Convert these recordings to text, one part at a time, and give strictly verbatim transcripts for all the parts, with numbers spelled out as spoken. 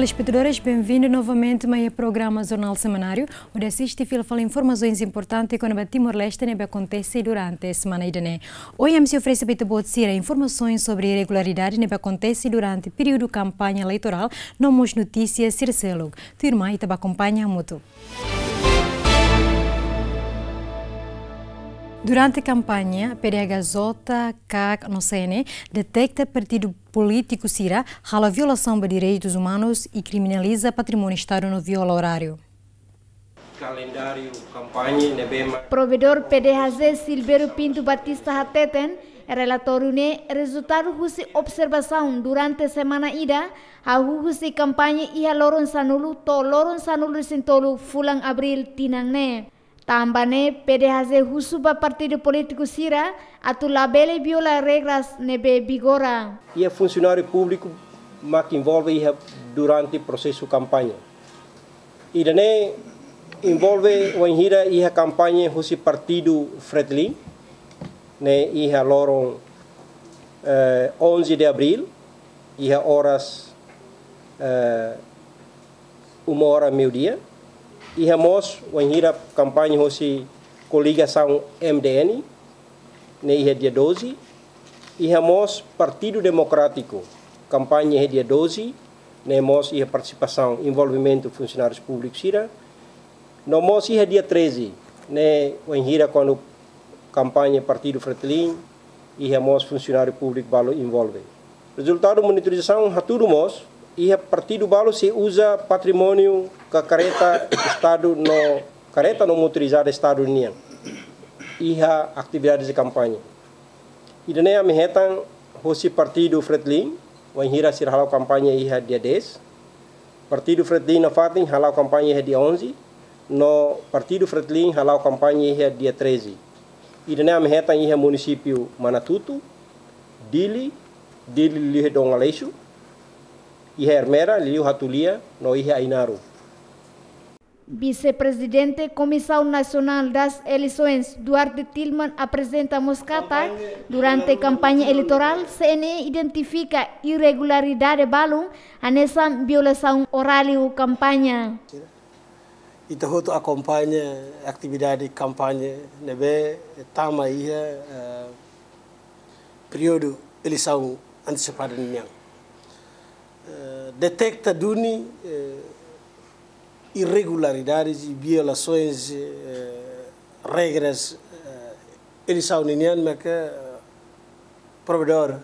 Telespetadores, benvindu novamente mai iha programa Jornál Semanáriu, hodi asiste fila fali informasaun importante kona-ba Timor-Leste ne'ebé akontese durante semana ida-ne'e. Ohin ami sei oferese ba ita-boot sira informasaun sobre irregularidade ne'ebé akontese durante períodu kampaña eleitorál, no mós notísia sira seluk. Tuirmai ita bá akompaña hamutuk. Durante kampaña, P D H J, CAC no C N E deteta partidu polítiku sira halo violasaun ba direitus umanus i kriminaliza patrimóniu Estadu no viola oráriu. Kalendáriu kampaña ne'ebé ma- Provedór P D H J Silvério Pinto Batista hateten, relatóriu ne'e rezultadu husi observasaun durante semana ida, hahú husi kampaña iha loron sanulu to'o loron sanulu-resin-tolu fulan Abríl tinan ne'e. Tanba ne'e P D H J husu ba partidu polítiku sira atu labele viola regras ne'ebé vigora. Iha funsionáriu públiku mak envolve iha durante prosesu kampaña. Ida-ne'e envolve wainhira iha kampaña husi partidu Fretilin, ne'e iha loron, eh, onze de abril, iha oras, eh, uma hora meiudia. Iha mós wainhira kampaña hosi koligasaun M D N, ne'e iha dia doze. Iha mós Partidu Demokrátiku, kampaña iha dia doze, ne'e mós iha partisipasaun, envolvimentu funsionárius públikus sira. No mós iha dia treze, ne'e wainhira kuandu kampaña Partidu Fretilin, iha mós funsionáriu públiku balu envolve. Rezultadu monitorizasaun hatudu mós, iha partidu balu sei uza patrimóniu ka kareta Estadu no kareta no motorizada Estadu nian iha atividades de kampaña. Ida-ne'e ami hetan hosi partidu Fretilin, wainhira sira hala'o kampaña iha dia dez. Partidu Fretilin nafatin hala'o kampaña iha dia onze, no partidu Fretilin hala'o kampaña iha dia treze. Ida-ne'e ami hetan iha munisípiu Manatuto, Dili, Dili liuliu Dom Aleixo, iha Ermera, liuliu Hatulia, no iha Ainaro. Vise-Prezidente Komisaun Nasionál das Eleisoens, Duarte Tilman, aprezenta mós katak, durante kampaña eleitorál, C N E identifika irregularidade balun, hanesan violasaun oráriu kampaña. Ita hotu akompaña atividade kampaña ne'ebé tama iha, eh, períodu eleisaun antesipada nian. Eh, deteta duni, eh, irregularidades e violações, eh, regras, eh, eleisaun nian, mak, eh, provedór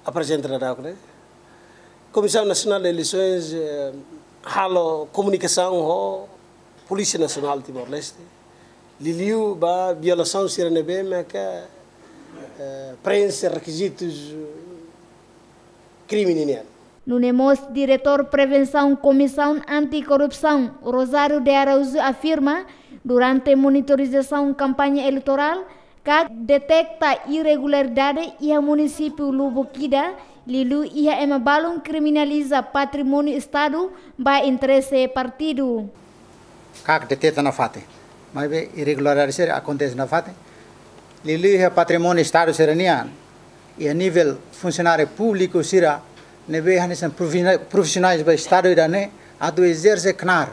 aprezenta daudaun ne'e. Komisaun Nasionál de Eleisoens, eh, halo komunikasaun ho Polísia Nasionál Timor-Leste, liuliu ba violasaun sira ne'ebé mak, eh, preenxe rekizitus krime nian. Nune'e mós Diretór Prevensaun Komisaun Antikorrupsaun, Rosário de Araújo, afirma, durante monitorizasaun kampaña eleitorál, CAC deteta irregularidade iha munisípiu lubuk ida, liuliu iha ema balun kriminaliza patrimóniu Estadu ba interese partidu. CAC deteta nafatin. Maibé irregularidade sira akontese nafatin. Liuliu iha patrimóniu Estadu sira-nian, iha nivel funsionáriu públiku sira ne'ebé hanesan profisiona-, profisionais ba Estadu ida-ne'e, atu ezerse knaar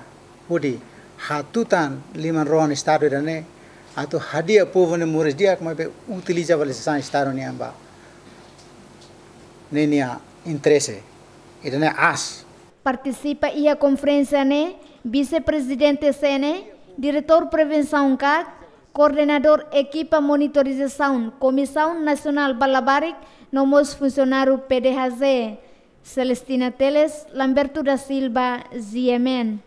hodi hatutan liman-rohan Estadu ida-ne'e, atu hadi'a povu nia moris di'ak, maibé utiliza valorizasaun Estadu nian ba ninia interese. Ida-ne'e aas. Partisipa iha konferénsia ne'e, Vise-Prezidente C N E, Diretór Prevensaun CAC, Koordenadór Ekipa Monitorizasaun Komisaun Nasionál ba Labarik, no mós funsionáriu P D H J. Celestina Teles, Lamberto da Silva, G M N.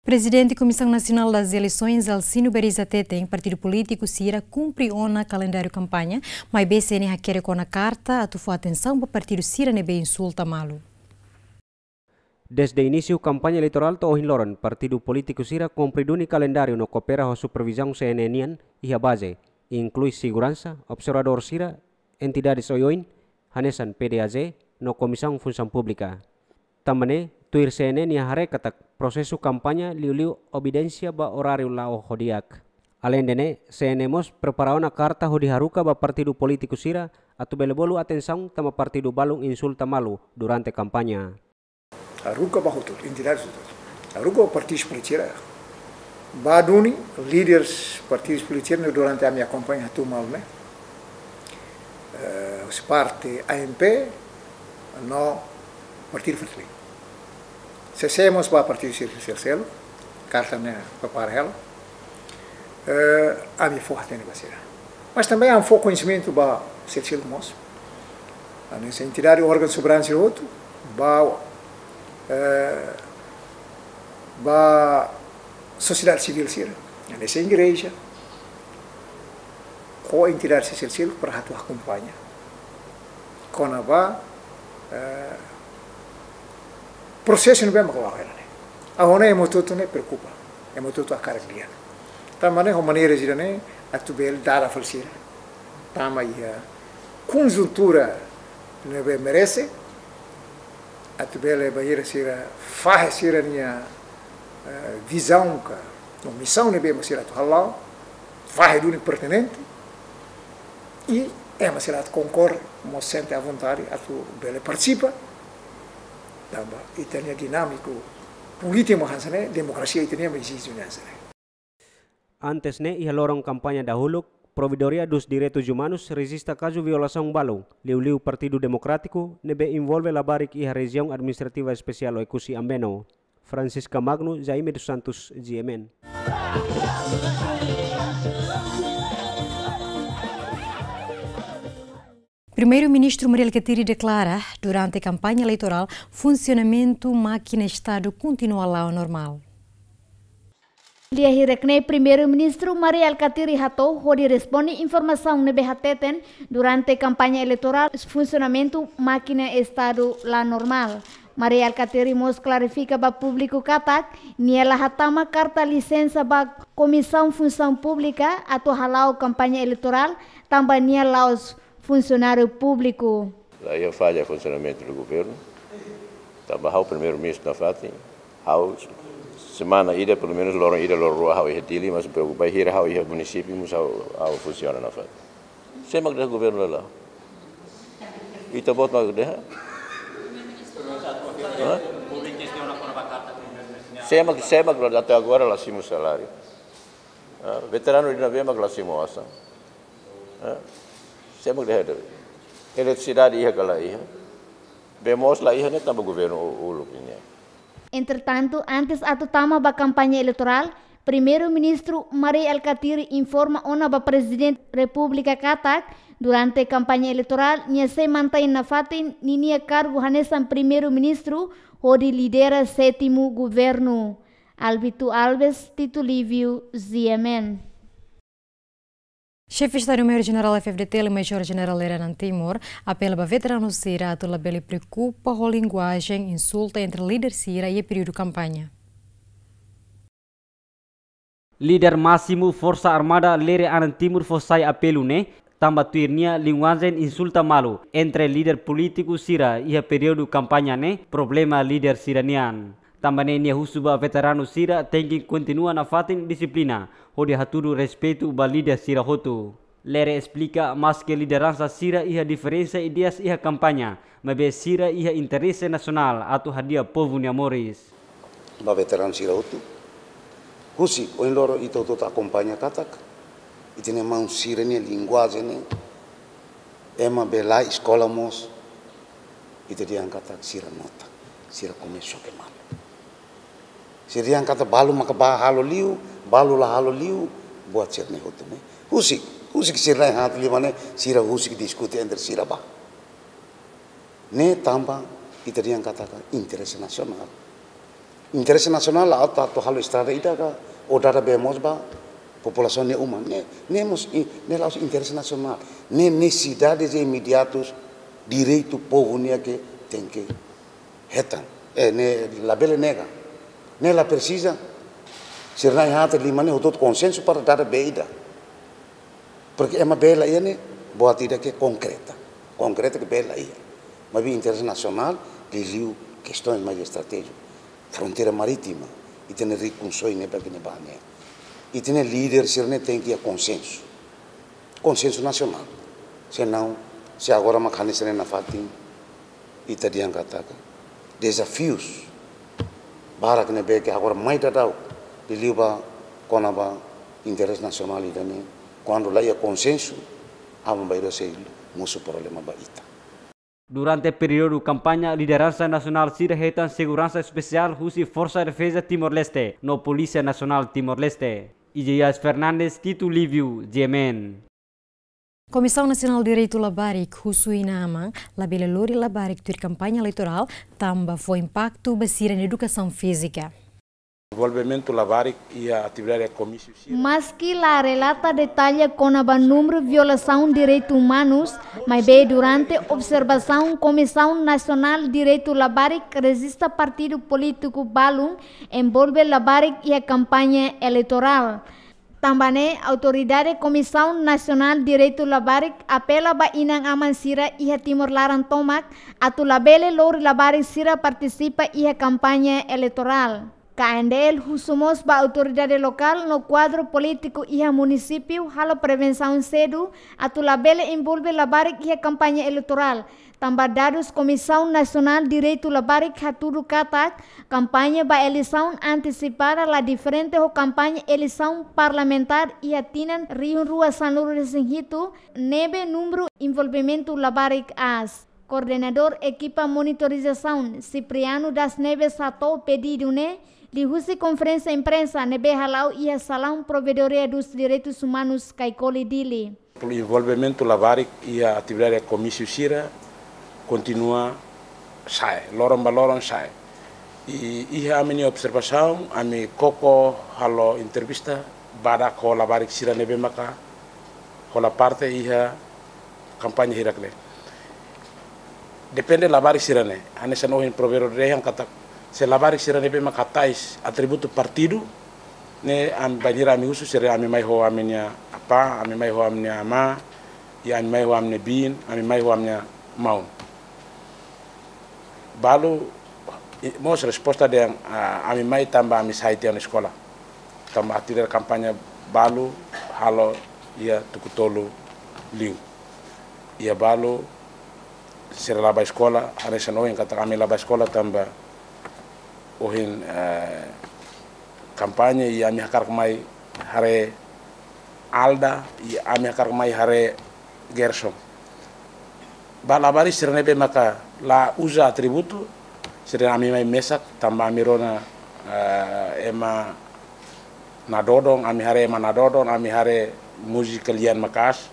Prezidente Komisaun Nasionál das Eleisoens, Alcino Beriza, hateten partidu polítiku sira kumpre ona kalendáriu kampaña, maibé C N E hakerek ona karta atu fó atensaun ba partidu sira ne'ebé insulta malu. Desde inísiu kampaña eleitorál to'o ohin loron, partidu polítiku sira kumpre duni kalendáriu no koopera ho supervizaun C N E nian iha baze, inklui seguransa, observadór sira, entidades oioin, hanesan P D H J, no Komisaun Funsaun Públika. Tanba ne'e, tuir C N E nia haree katak prosesu kampaña liuliu obediénsia ba oráriu la'o ho di'ak. Aleinde ne'e, C N E mós prepara ona karta hodi haruka ba partidu polítiku sira atu bele bolu atensaun tanba partidu balun insulta malu durante kampaña. Haruka ba hotu, entidades hotu. Haruka ba partidu polítiku sira. Ba duni, líderes partidu polítiku sira durante ami akompaña hatu malu ne'e. Eh, husi parte A M P, no partidu Fretilin. C C mós ba partidu sira seluk, karta ne'e prepara hela. Eh, ami fó hatene ba sira. Mas tanba ami fó koñesimentu ba seluk mós. Hanesan entidade órgaun soberanu sira hotu, ba, eh, ba sosiedade sivíl sira. Hanesan igreja, ho entidade sosiál sira para atu akompaña kona-ba, eh, prosesu ne'ebé mak la'o hela ne'e. Agora ema hotu-hotu ne'e preokupa, ema hotu-hotu hakarak dehan. Tanba ne'e ho maneira sira-ne'e atu bele dada fali sira. Tanba iha konjuntura ne'ebé merese, atu bele bainhira sira fahe sira-nia, eh, vizaun ka, no misaun ne'ebé mak sira atu hala'o, fahe duni pertinente, i ema sira atu konkorda, mós sente à vontade atu bele partisipa, tanba ita-nia dinámiku polítiku mak hanesan ne'e, demokrasia ita-nia mak ezije hanesan ne'e. Antes ne'e, iha loron kampaña dahuluk, Provedoria dos Direitos Humanos rejista kazu violasaun balu, liuliu Partidu Demokrátiku, ne'ebé envolve labarik iha Rejiaun Administrativa Espesiál Oekusi Ambeno. Francisca Magno, Jaime dos Santos, G M N. Primeiru-Ministru Mari Alkatiri deklara, durante kampaña eleitorál, funsionamentu mákina Estadu kontinua la'o normál. Lia hirak ne'e Primeiru-Ministru Mari Alkatiri hato'o hodi responde informasaun ne'ebé hateten durante kampaña eleitorál funsionamentu mákina Estadu la normál. Mari Alkatiri mós klarifika ba públiku katak, nia la hatama karta lisensa ba Komisaun Funsaun Públika atu hala'o kampaña eleitorál, tanba nia la'ós funsionáriu públiku. La iha falla funsionamentu do governu. Tanba ha'u Primeiru-Ministru nafatin, ha'u semana ida, pelumenus loron ida, loron rua ha'u iha Dili, mas bainhira ha'u iha munisípiu, mas ha'u, ha'u funsiona nafatin. Sé mak dehan governu la la'o? Ita-boot mak dehan? Hã? Sé mak, sé mak até agora la simu saláriu? Ah, veteranu ida ne'ebé mak la simu osan? Ah, sé mak dehan de'it? Eletrisidade iha ka la iha? Bee moos la iha ne'e tanba governu u-, uluk nian. Entretantu, antes atu tama ba kampaña eleitorál, Primeiru-Ministru Mari Alkatiri informa ona ba Prezidente Repúblika katak, durante kampaña eleitorál, nia sei mantein nafatin ninia kargu hanesan Primeiru-Ministru hodi lidera sétimu governu. Albito Alves, Tito Livio, G M N. Xefe Estadu-Maiór Jenerál F-FDTL, Majór Jenerál Lere Anan Timur, apela ba veteranu sira atu labele preokupa ho linguajen insulta entre líder sira iha períodu kampaña. Líder másimu Forsa Armada Lere Anan Timur fó sai apelu ne'e, tanba tuir nia linguajen insulta malu entre líder polítiku sira iha períodu kampaña ne'e problema líder sira nian. Tanba ne'e nia husu ba veteranu sira tenke kontinua nafatin dixiplina, hodi hatudu respeitu ba líder sira hotu. Lere esplika maske lideransa sira iha diferensa ideias iha kampaña, maibé sira iha interese nasionál atu hadi'a povu nia moris. Ba veteranu sira hotu. Husik, ohin loron ita hotu-hotu akompaña katak, ita-nia maun sira-nia linguajen ne'e, ema bele eskola mós, ita dehan katak sira nota, sira kome xoke malu. Sira dehan katak balu maka bá halo liu, balu la halo liu, buat sira-ne'e hotu ne'e. Husik, husik sira na'in-haat liman ne'e, sira husik diskute entre sira bá. Ne'e tanba ita dehan katak interese nasionál. Interese nasionál la'ós atu halo estrada ida ka, ou dada bee moos ba populasaun nia uma. Ne'e, ne'e mós i-, ne'e la'ós interese nasionál. Ne'e nesesidades imediatus, direitu povu nian ke tenke hetan. Eh, ne'e labele nega. Ne'e la presiza sira na'in-haat liman ne'e hotu-hotu konsensu para dada bee ida. Porke ema bee la iha ne'e buat ida ke konkreta. Konkreta ke bee la iha. Maibé interese nasionál, liuliu kestaun mais estratéjiku. Fronteira marítima, ita-nia rikusoin ne'ebé ke ne'ebá ne'e. Ita-nia líder sira-ne'e tenke iha konsensu. Konsensu nasionál. Senaun, se agora mak hanesan ne'e nafatin, ita dehan katak dezafius barak ne'ebé ke agora mai daudaun, liuliu ba kona-ba interese nasionál ida-ne'e, kuandu la iha konsensu, aban-bainrua sei mosu problema ba ita. Durante períodu kampaña, lideransa nasionál sira hetan seguransa espesiál husi Forsa Defeza Timor-Leste no Polísia Nasionál Timor-Leste. Isaias Fernandes, Tito Livio, G M N. Komisaun Nasionál Direitu Labarik husu inan-aman labele lori labarik tuir kampaña eleitorál, tanba fó impaktu ba sira-nia edukasaun fízika. Envolvimentu labarik iha atividade komísiu sira. Maski la relata detalle kona-ba númeru violasaun direitu umanus, maibé durante observasaun Komisaun Nasionál Direitu Labarik rejista partidu polítiku balun envolve labarik iha kampaña eleitorál. Tanba ne'e, autoridade Komisaun Nasionál Direitu Labarik apela ba inan-aman sira iha Timor laran tomak atu labele lori labarik sira partisipa iha kampaña eleitorál. K N D L husu mós ba autoridade lokál no kuadru polítiku iha munisípiu halo prevensaun sedu atu labele envolve labarik iha kampaña eleitorál. Tanba dadus Komisaun Nasionál Direitu Labarik hatudu katak, kampaña ba eleisaun antesipada la diferente ho kampaña eleisaun parlamentár iha tinan rihun rua sanulu-resin-hitu, ne'ebé númeru envolvimentu labarik aas. Koordenadór Ekipa Monitorizasaun, Cipriano das Neves, hato'o pedidu ne'e liuhusi konferénsia imprensa ne'ebé hala'o iha Salaun Provedoria dos Direitos Humanos, Caicoli, Dili. Envolvimentu labarik iha atividade komísiu sira kontinua sa'e, loron ba loron sa'e. I iha ami-nia observasaun, ami koko halo entrevista badak ho labarik sira ne'ebé maka hola parte iha kampaña hirak ne'e. Depende labarik sira-ne'e. Hanesan ohin Provedór dehan katak, se labarik sira ne'ebé maka hatais atributu partidu, ne'e ami, bainhira ami husu sira, ami mai ho ami-nia apá, ami mai ho ami-nia amá, i ami mai ho ami-nia biin, ami mai ho ami-nia maun. Balu, i, mós resposta dehan, ah, ami mai tanba ami sai tiha ona eskola. Tanba atividade kampaña balu halo iha tuku tolu liu. Iha balu sira la bá eskola, hanesan ohin katak ami la bá eskola tanba ohin, eh, kampaña i ami hakarak mai haree Alda, i ami hakarak mai haree Gerson. Ba labarik sira ne'ebé maka la uza atributu, sira ami mai mesak, tanba ami rona, eh, ema nadodon, ami haree ema nadodon, ami haree múzika lian maka'as.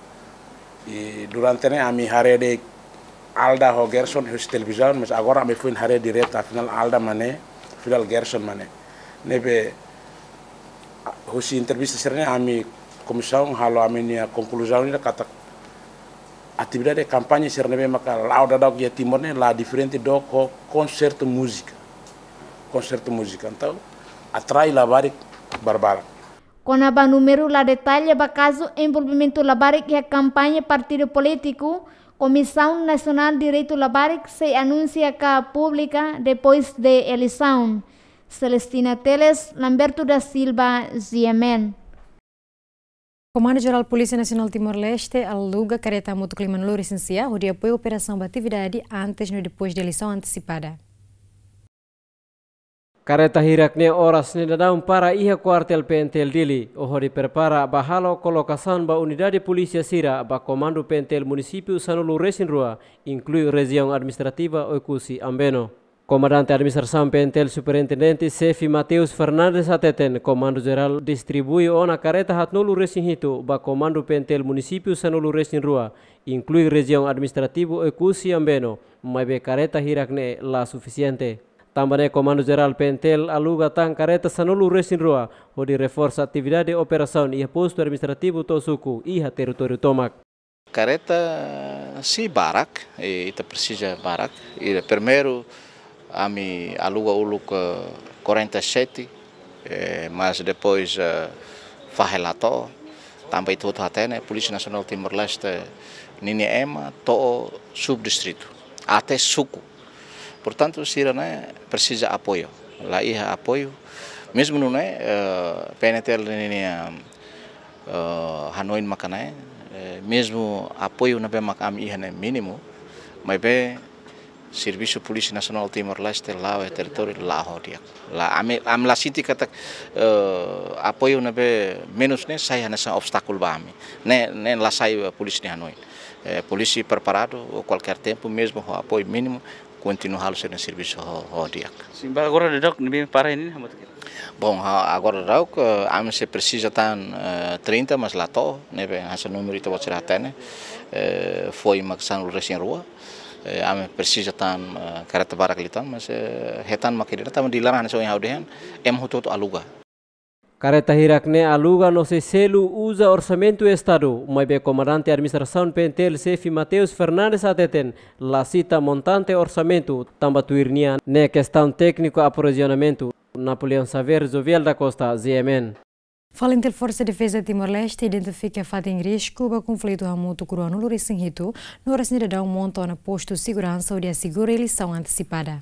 I durante ne'e ami haree de'it Alda ho Gerson husi televizaun, mas agora ami foin haree diretu, afinál Alda mak ne'e, afinál Gerson mak ne'e. Ne'ebé, husi entrevista sira-ne'e ami komisaun halo ami-nia konkluzaun ida katak atividade kampaña sira ne'ebé maka la'o daudauk iha Timor ne'e la diferente dook ho konsertu múzika. Konsertu múzika. Entaun, atrai labarik barbarak. Kona-ba númeru la detalle ba kazu envolvimentu labarik iha kampaña partidu polítiku, Komisaun Nasionál Direitu Labarik sei anunsia ka públika depois de eleisaun. Celestina Teles, Lamberto da Silva, G M N. Komandu Jerál Polísia Nasionál Timor-Leste aluga kareta motu klima lori sinsia hodi apoiu operasaun ba atividade antes no depois de eleisaun antesipada. Kareta hirak ne'e oras ne'e daudaun para iha kuartél P N T L Dili, hodi prepara ba halo kolokasaun ba unidade polísia sira ba Komandu P N T L Munisípiu sanulu-resin-rua, inklui Rejiaun Administrativa Oekusi Ambeno. Komandante Administrasaun P N T L Superintendente Xefe Mateus Fernandes hateten, Komandu Jerál distribui ona kareta haatnulu-resin-hitu ba Komandu P N T L Munisípiu sanulu-resin-rua, inklui Rejiaun Administrativu Oekusi Ambeno, maibé kareta hirak ne'e la sufisiente. Tanba ne'e Komandu Jerál P N T L aluga tan kareta sanulu-resin-rua, hodi reforsa atividade operasaun iha postu administrativu to'o suku iha territóriu tomak. Kareta sei barak, eh, ita presiza barak. I primeiru ami aluga uluk, eh, quarenta e sete, eh, mas depois, eh, fahe la to'o, tanba ita hotu hatene, Polísia Nasionál Timor-Leste ninia ema to'o subdistritu, até suku. Portantu, sira-ne'e presiza apoiu. La iha apoiu, Mezmu nune'e, eh, P N T L ninia, eh, hanoin maka ne'e, eh, mezmu apoiu ne'ebé mak ami iha ne'e mínimu, maibé Servisu Polísia Nasionál Timor-Leste la'o iha territóriu la'o ho di'ak. La ami, ami la sente katak, eh, apoiu ne'ebé menus ne'e sai hanesan obstákulu ba ami. Ne'e, ne'e la sai, eh, polísia nia hanoin. Eh, polísia preparadu, ou kualkér tempu, mezmu ho apoiu mínimu, kontinua halo sira-nia servisu ho, ho di'ak. Sin, ba agora daudaun ne'ebé para ne'e hamutuk hira? Bom, ha-, agora daudaun, eh, ami sei presiza tan, eh, trinta, mas la to'o, ne'ebé hanesan númeru ita-boot sira hatene, eh, foin mak sanulu-resin-rua, eh, ami presiza tan, eh, karreta barak liután, mas, eh, hetan mak ida-ne'e tanba di laran hanesan ohin ha'u dehan, ema hotu-hotu aluga. Karreta hirak-ne'e aluga no sei selu uza orsamentu Estadu, maibé Komandante Administrasaun P N T L, Xefe Mateus Fernandes hateten, la sita montante orsamentu, tanba tuir nia ne'e kestaun tékniku aprovizionamentu. Napoleão Xavier, Jovial da Costa, G M N. FALINTIL, Forsa Defeza Timor-Leste identifika fatin risku ba konflitu hamutuk ruanulu-resin-hitu, no oras ne'e daudaun monta ona postu seguransa hodi asegura eleisaun antesipada.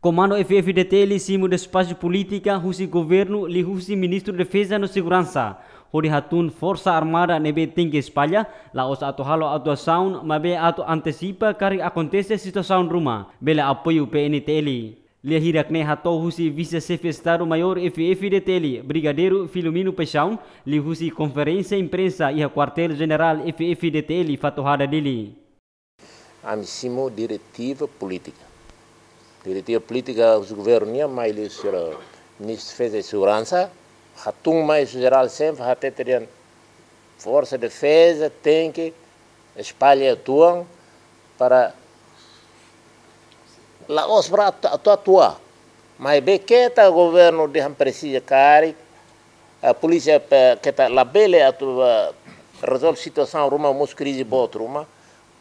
Komandu F F D T L simu despaxu polítika husi governu liuhusi Ministru Defeza no Seguransa, hodi hatún Forsa Armada ne'ebé tenke espalla, la'ós atu halo atuasaun, maibé atu antesipa karik akontese situasaun ruma, bele apoiu P N T L. Lia hirak-ne'e hato'o husi Vise-Xefe Estadu Maiór F F D T L, Brigadeiru Filomeno Paixão, liuhusi konferénsia imprensa iha Kuartél Jenerál F F D T L, Fatuhada, Dili. Ami simu diretiva polítika. Diretiva polítika husi governu nian mai liuhusi Ministru Defeza i Seguransa, hatún mai husi Jenerál Xefe, hatete dehan Forsa Defeza tenke espalla atuasaun para la'ós para atu-, atu-, atua. Maibé keta governu dehan presiza karik, a polísia pe-, keta labele atu, eh, rezolve situasaun ruma mós krize boot ruma.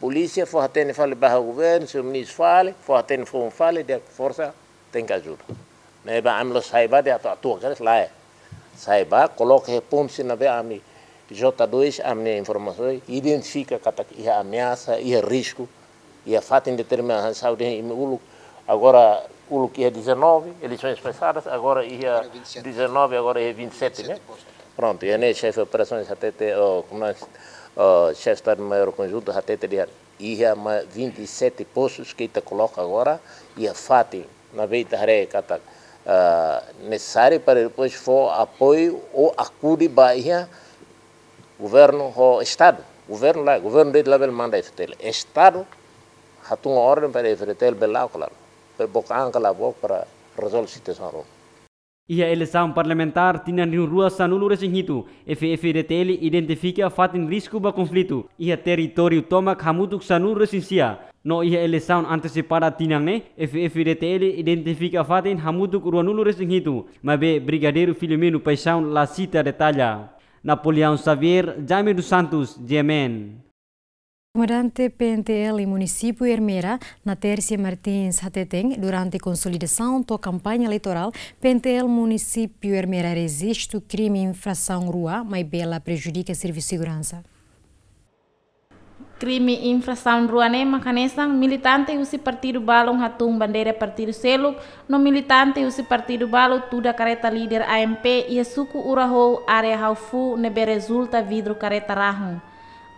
Polísia fó-hatene fali ba governu, señór ministru fali, fó-hatene foun fali, dehan forsa tenke ajuda. Ne'ebé ami la'ós sai ba dehan atu-, atua kedas, lae. Sai ba, koloka iha pontu sira ne'ebé ami J dois, ami-nia informasaun, identifika katak iha ameasa, iha risku, iha fatin determinadu, saúde imi uluk, agora uluk iha dezanove, eleisoens pasadas, agora iha dezanove, agora iha vinte e sete, né? Prontu, iha ne'e xefe operasoens hatete, o, como é, o, xefe Estadu Maiór Konjuntu hatete dehan iha ma-, vinte e sete postus ke ita koloka agora iha fatin ne'ebé ita haree katak, ah, nesesáriu para depois fó apoiu ou akude ba iha governu ho Estadu. Governu lae, governu de'it labele manda F T L. Estadu hatún orden para F T L bele la'o ka lae. Bele book an ka lae book para rezolve situasaun ruma. Iha eleisaun parlamentár tinan rihun rua sanulu-resin-hitu, F F D T L identifika fatin risku ba konflitu iha territóriu tomak hamutuk sanulu-resin-sia. No iha eleisaun antesipada tinan ne'e, F F D T L identifika fatin hamutuk ruanulu-resin-hitu, maibé Brigadeiru Filomeno Paixão la sita detalla. Napoleão Xavier, Jaime dos Santos, G M N. Komandante P N T L iha munisípiu Ermera, Natércia Martins hateten, durante konsolidasaun to'o kampaña eleitorál, P N T L munisípiu Ermera rejistu krime infrasaun rua, maibé la prejudika servisu seguransa. Krime infrasaun rua ne'e mak hanesan militante husi partidu balun hatún bandeira partidu seluk, no militante husi partidu balu tuda kareta líder A M P iha suku Urahou, área Haufu, ne'ebé rezulta vidru kareta rahun.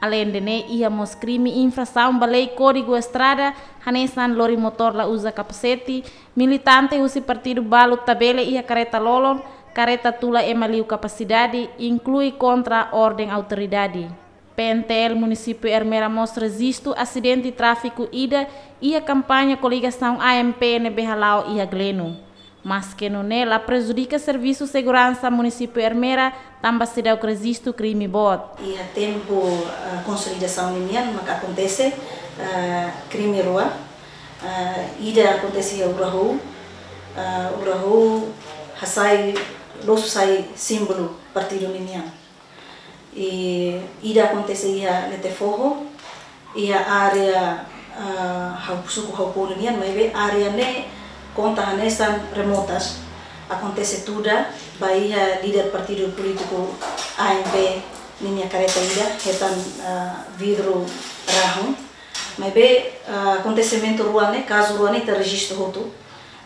Aleinde ne'e, iha mós krime infrasaun ba lei Kódigu Estrada, hanesan lori motór la uza kapasete, militante husi partidu balu tabele iha kareta lolon, kareta tula ema liu kapasidade, inklui kontra orden autoridade. P N T L munisípiu Ermera mós rejistu asidente tráfiku ida iha kampaña koligasaun A M P ne'ebé hala'o iha Gleno. Maske nune'e la prejudika servisu seguransa munisípiu Ermera, tanba seidauk rejistu krime boot. Iha tempu, ah, konsolidasaun ninian maka akontese, ah, krime rua, ah, ida akontese iha Urahou, ah, Urahou hasai, losu sai símbolu partidu ninian. I ida akontese iha Letefoho, iha área, ah, Hau-, suku Haupu nian, maibé área ne'e konta hanesan remotas. Akontese tuda ba iha líder partidu polítiku A M P ninia kareta ida, hetan, ah, vidru rahun. Maibé, ah, akontesimentu rua ne'e, kazu rua ne'e ita rejistu hotu.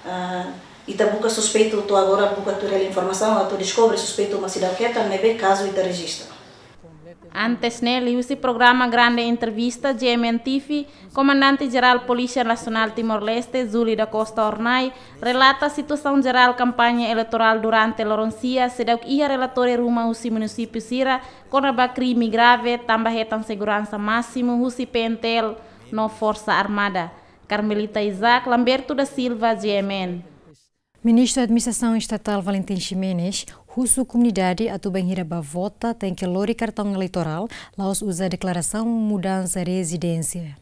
Ah, Ita buka suspeitu to'o agora, buka tuir hela informasaun atu deskobre suspeitu mak seidauk hetan, ne'ebé kazu ita rejista. Antes ne'e, liuhusi programa Grande Entrevista G M N T V, Komandante Jerál Polísia Nasionál Timor-Leste, Júlio da Costa Hornai, relata situasaun jerál kampaña eleitorál durante loron sia, seidauk iha relatóriu ruma husi munisípiu sira kona-ba krime grave, tanba hetan seguransa másimu husi P N T L no Forsa Armada. Carmelita Isaac, Lamberto da Silva, G M N. Ministru Administrasaun Estatál Valentim Ximenes husu komunidade atu bainhira bá vota tenke lori kartaun eleitorál, la'ós uza deklarasaun mudansa rezidénsia.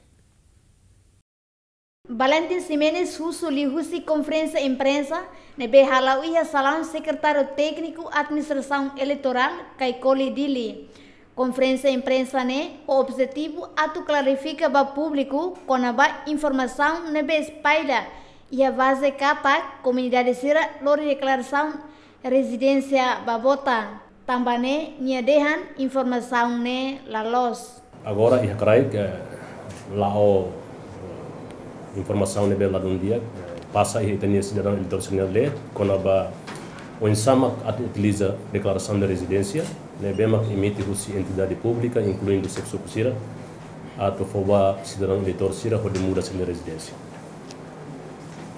Valentim Ximenes husu liuhusi konferénsia imprensa ne'ebé hala'o iha salaun Sekretáriu Tékniku Administrasaun Eleitorál, Caicoli, Dili. Konferénsia imprensa ne'e ho objetivu atu klarifika ba públiku kona-ba informasaun ne'ebé espalla iha baze katak komunidade sira lori deklarasaun rezidénsia bá vota. Tanba ne'e nia dehan informasaun ne'e la loos. Agora iha kraik, eh, la'o, eh, informasaun ne'ebé ladún di'ak, eh, pasa iha ita-nia sidadaun eleitór sira-nia leet kona-ba oinsá mak atu utiliza deklarasaun de rezidénsia ne'ebé mak emite husi entidade públika, inkluindu xefe suku sira, atu fó ba sidadaun eleitór sira hodi muda sira-nia rezidénsia.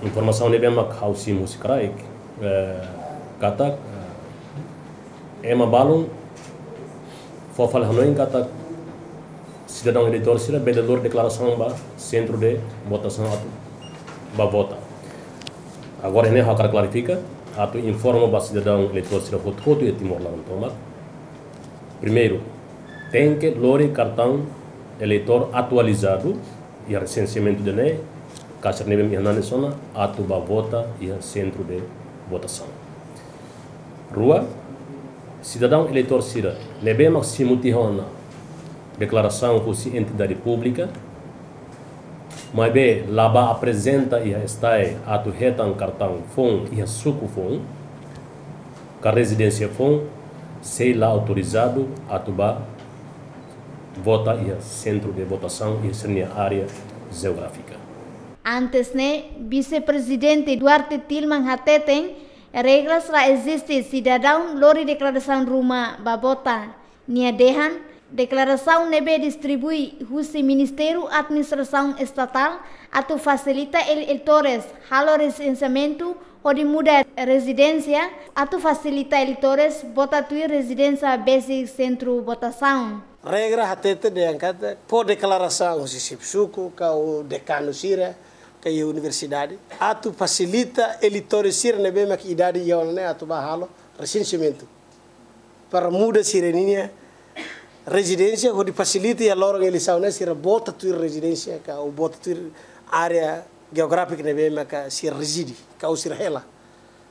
Informasaun ne'ebé mak ha'u simu husi kraik, eh, katak, eh, ema balun fó fali hanoin katak sidadaun eleitór sira bele lori deklarasaun ba sentru de votasaun atu bá vota. Agora ne'e ha'u hakarak klarifika, atu informa ba sidadaun eleitór sira hotu-hotu iha Timor laran tomak. Primeiru, tenke lori kartaun eleitór atualizadu iha resenseamentu ida-ne'e, ka sira ne'ebé iha nanis ona, atu bá vota iha sentru de votasaun. Rua, sidadaun eleitór sira ne'ebé mak simu tiha ona deklarasaun husi entidade públika, maibé la bá aprezenta iha STAE atu hetan kartaun foun iha suku foun ka rezidénsia foun, sei la autorizadu atu bá vota iha sentru de votasaun iha sira-nia área jeográfika. Antes ne'e, Vise-Prezidente Duarte Tilman hateten, regras la eziste sidadaun lori deklarasaun ruma bá vota. Nia dehan, deklarasaun ne'ebé distribui husi Ministériu Administrasaun Estatál atu fasilita eleitores halo resenseamentu hodi muda rezidénsia, atu fasilita eleitores vota tuir rezidénsia besik sentru votasaun. Regra hatete dehan katak fó deklarasaun husi xefe suku, ka dekanu sira, ka iha universidade, atu fasilita eleitores sira ne'ebé mak idade iha ona ne'e atu bá halo resenseamentu para muda sira-ninia rezidénsia, hodi fasilita iha loron eleisaun ne'e sira vota tuir rezidénsia, ka vota tuir área jeográfika ne'ebé maka sira rezide, ka sira hela.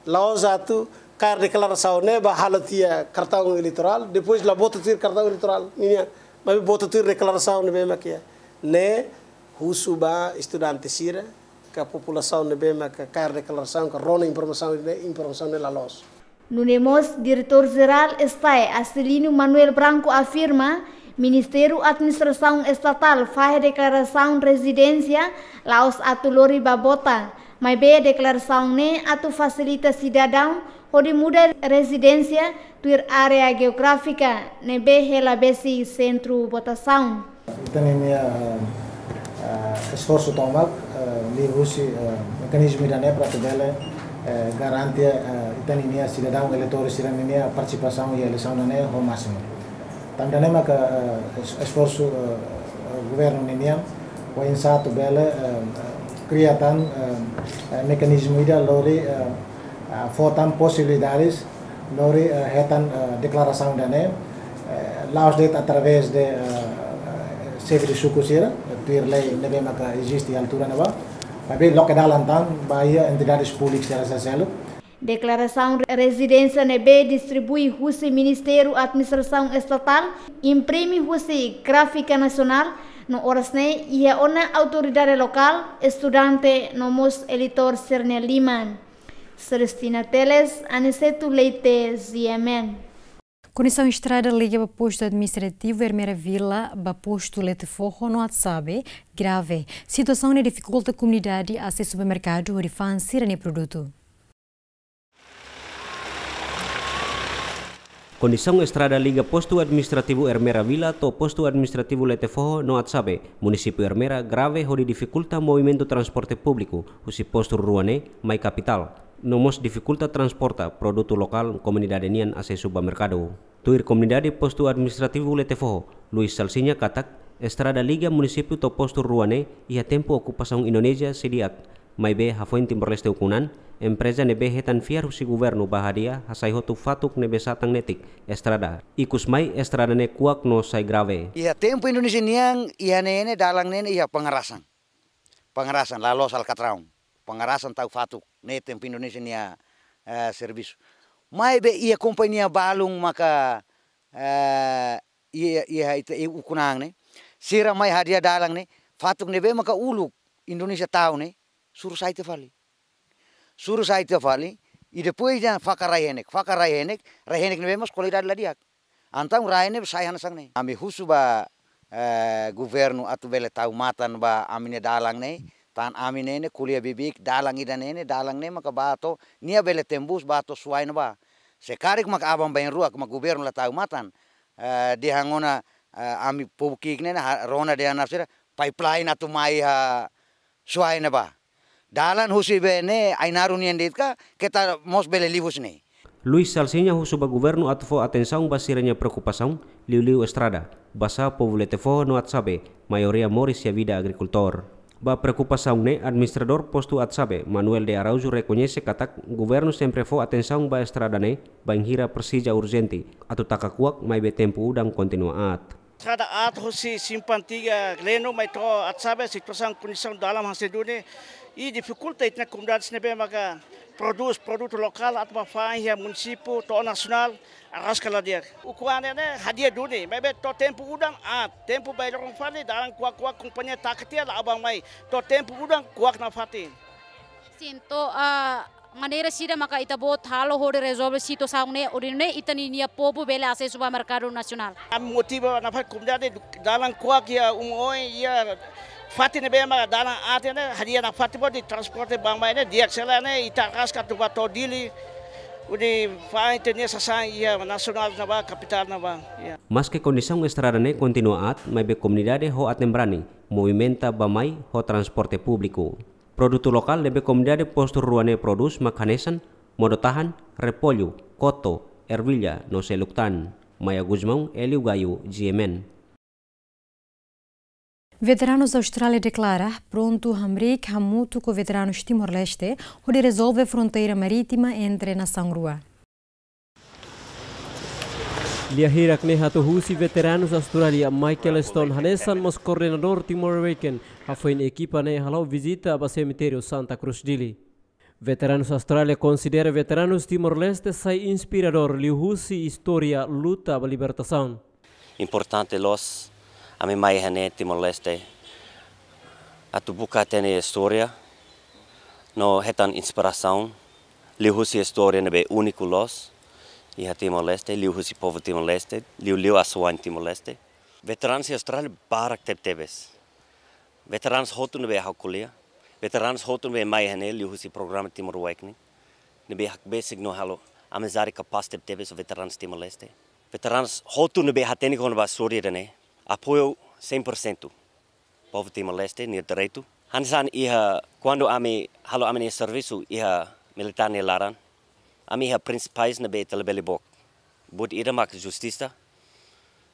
La'ós atu kaer deklarasaun ne'e bá halo tiha kartaun eleitorál, depois la vota tuir kartaun eleitorál ninian, maibé vota tuir deklarasaun ne'ebé maka iha. Ne'e husu ba estudante sira, ka populasaun ne'ebé maka kaer deklarasaun, ka rona informasaun ne'e, informasaun ne'e la loos. Nune'e mós, Diretór Jerál STAE, Acilino Manuel Branco, afirma, Ministériu Administrasaun Estatál fahe deklarasaun rezidénsia la'ós atu lori bá vota, maibé deklarasaun ne'e atu fasilita sidadaun hodi muda rezidénsia tuir área jeográfika ne'ebé hela besik sentru votasaun. Ita-ninia, eh, eh, esforsu tomak, eh, liuhusi, eh, mekanizmu ida-ne'e para atu bele, eh, garante, eh, ita-ninia sidadaun eleitór sira-ninia partisipasaun iha eleisaun ne'e ho másimu. Tanba ne'e maka, eh, es-, esforsu, eh, eh, governu ninian, oinsá atu bele, eh, eh, kria tan, eh, eh, mekanizmu ida lori, eh, eh, fó tan posibilidades lori, eh, hetan, eh, deklarasaun ida-ne'e, eh, la'ós de'it através de, eh, eh, xefe de suku sira, eh, tuir lei ne'ebé maka eziste iha altura ne'ebá, maibé loke dalan tan ba iha entidades públikas sira seluk. Deklarasaun rezidénsia ne'ebé distribui husi Ministériu Administrasaun Estatál, imprime husi gráfika nasionál, no oras ne'e iha ona autoridade lokál, estudante no mós eleitór sira-nia liman. Celestina Teles, Aniceto Leite, G M N. Kondisaun estrada liga ba postu administrativu Ermera Vila ba postu Letefoho no Atsabe grave. Situasaun ne'e difikulta komunidade asesu ba merkadu hodi fa'an sira-nia produtu. Kondisaun estrada liga Postu Administrativu Ermera Vila to'o Postu Administrativu Letefoho no Atsabe, Munisípiu Ermera, grave hodi difikulta movimentu transporte públiku husi postu rua ne'e mai kapitál, no mós difikulta transporta produtu lokál komunidade nian asesu ba merkadu. Tuir komunidade Postu Administrativu Letefoho, Luis Salsinha katak, estrada liga munisípiu to'o postu rua ne'e iha tempu okupasaun Indonézia sei di'ak, maibé hafoin Timor-Leste ukun an, empreza ne'ebé hetan fiar husi governu ba hadi'a hasai hotu fatuk ne'ebé satan netik estrada. Ikusmai estrada ne'e kuak no sai grave. Iha tempu Indonézia nian, iha ne'e ne'e dalan ne'e ne'e iha pengerasan. Pengerasan, la loos Alcatraun. Pengerasan tau fatuk ne'e tempu Indonézia nia, eh, servisu. Maibé iha kompañia balun maka, eh, iha, iha ita, iha ukun an ne'e. Sira mai hadi'a dalan ne'e, fatuk ne'ebé maka uluk Indonézia tau ne'e, suru sai tiha fali. Suru sai tiha fali, i depois dehan fakar rai-henek, fakar rai-henek, rai-henek ne'ebé mós kualidade la di'ak. Entaun rai ne'e sai hanesan ne'e. Ami husu ba, eh, governu atu bele tau matan ba ami-nia dalan ne'e, tan ami ne'e ne'e ko'alia bibi'ik, dalan ida ne'e ne'e, dalan ne'e maka bá to'o, nia bele tembus bá to'o Suai ne'ebá. Se karik maka aban-bainrua, maka governu la tau matan, eh, dehan ona, eh, ami povu ki'ik ne'e ne'e, ha-, rona dehan nafsira, pipeline atu mai iha Suai ne'ebá. Dalan husi be ne'e Ainaro nian de'it ka, keta mós bele liu husi ne'e. Luis Salsinha husu ba governu atu fó atensaun ba sira-nia preokupasaun, liuliu estrada, basá povu Letefoho no Atsabe, maioria moris iha vida agrikultór. Ba preokupasaun ne'e, administradór postu Atsabe, Manuel de Araújo, rekoñese katak governu sempre fó atensaun ba estrada ne'e, bainhira presiza urjente, atu taka kuak, maibé tempu udan kontinua aat. Estrada aat husi Simpang Tiga Gleno mai to'o Atsabe, situasaun kondisaun dalan hanesan ne'e duni, i difikulta ita-nia komunidade sira ne'ebé maka prodús produtu lokál atu bá fa'an iha munisípiu to'o nasionál, araska la di'ak. Ukun an ne'e hadi'a duni, maibé to'o tempu udan aat, tempu bailoron fali, dalan kuak-kuak, kompañia taka tiha la aban mai, to'o tempu udan kuak nafatin. Sin, to'o, ah, maneira saida maka ita-boot halo hodi rezolve situasaun ne'e, hodi nune'e ita-nia povu bele asesu ba merkadu nasionál. Ami motiva nafatin komunidade, dalan kuak iha uma oin, iha fatin ne'ebé maka dalan aat ne'e, hadi'a nafatin boot hodi transporte bá-mai ne'e, di'ak sela ne'e, ita araska atu bá to'o Dili, hodi fa'an ita-nia sasán iha nasionál ne'ebá, kapitál ne'ebá, ya. Maske kondisaun estrada ne'e kontinua aat, maibé komunidade ho aten-brani movimenta bá-mai ho transporte públiku. Produtu lokál ne'ebé komunidade postu rua ne'e prodús mak hanesan modo-tahan, repollu, koto, ervilla no seluk tan. Maia Gusmão, Hélio Gaio, G M N. Veteranus Austrália deklara prontu hamriik hamutuk ho veteranus Timor-Leste hodi rezolve fronteira marítima entre nasaun rua. Lia hirak ne'e hato'o husi veteranus Austrália Michael Stone hanesan mós koordenadór Timor Awaken, hafoin ekipa ne'e hala'o vizita ba semitériu Santa Cruz Dili. Veteranus Austrália konsidera veteranus Timor-Leste sai inspiradór liuhusi istória luta ba libertasaun. Importante loos ami mai iha ne'e Timor-Leste atu buka hatene istória no hetan inspirasaun liuhusi istória ne'ebé úniku loos iha Timor-Leste, liuhusi povu Timor-Leste, liuliu asuwa'in Timor-Leste. Veteranus iha Austrália barak tebetebes. Veteranus hotu ne'ebé ha'u ko'alia, veteranus hotu ne'ebé mai iha ne'e liuhusi programa Timor Awakening, ne'ebé hakbesik no halo amizade kapás tebetebes ho veteranus Timor-Leste. Veteranus hotu ne'ebé hatene kona-ba istória ida-ne'e, apoiu cem por cento povu Timor-Leste nia direitu. Hanesan iha kuandu ami halo ami-nia servisu iha militár nia laran, ami iha prinsipais ne'ebé ita labele book. Buat ida maka justisa,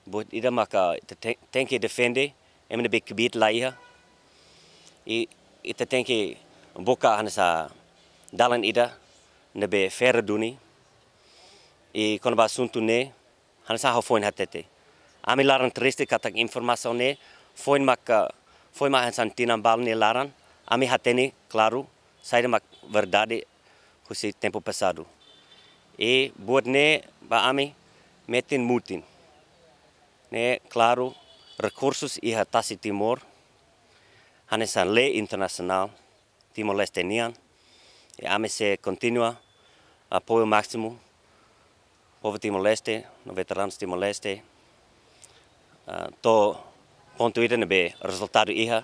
buat ida maka ita te-, tenke defende ema ne'ebé kbiit la iha. I ita tenke buka hanesan dalan ida ne'ebé fair duni. I kona-ba asuntu ne'e, hanesan ha'u foin hatete, ami laran triste katak informasaun ne'e foin maka, foin maka hanesan tinan balu nia laran, ami hatene klaru saida mak verdade husi tempu pasadu. I buat ne'e ba ami metin mutin. Ne'e klaru, rekursus iha tasi Timor, hanesan lei internasionál Timor-Leste nian. I ami sei kontinua apoiu másimu povu Timor-Leste no veteranus Timor-Leste, ah, to'o pontu ida ne'ebé rezultadu iha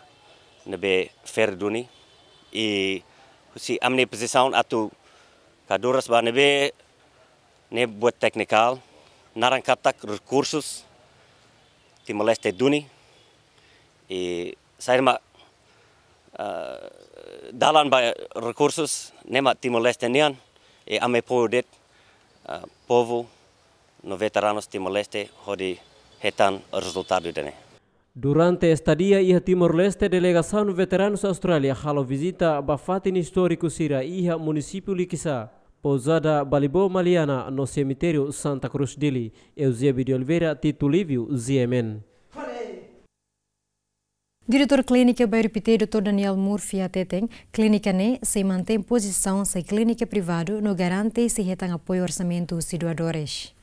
ne'ebé fair duni. I husi ami-nia pozisaun atu kaduras ba ne'ebé ne'e buat teknikál. naran katak rekursus Timor-Leste duni, i saida mak, eh, dalan ba rekursus ne'e mak Timor-Leste nian, i ami apoiu de'it, eh, povu no veteranus Timor-Leste hodi hetan rezultadu ida-ne'e. Durante estadia iha Timor-Leste, delegasaun veteranus Austrália halo vizita ba fatin istóriku sira iha munisípiu Likisá, Pousada Balibó Maliana no Semitériu Santa Cruz Dili. Eusébio de Oliveira, Tito Lívio, G M N. Diretór Klínika Bairru Pité, doutór Daniel Murphy, hateten, klínika ne'e sei mantein pozisaun sai klínika privadu no garante sei hetan apoiu orsamentu husi doadores.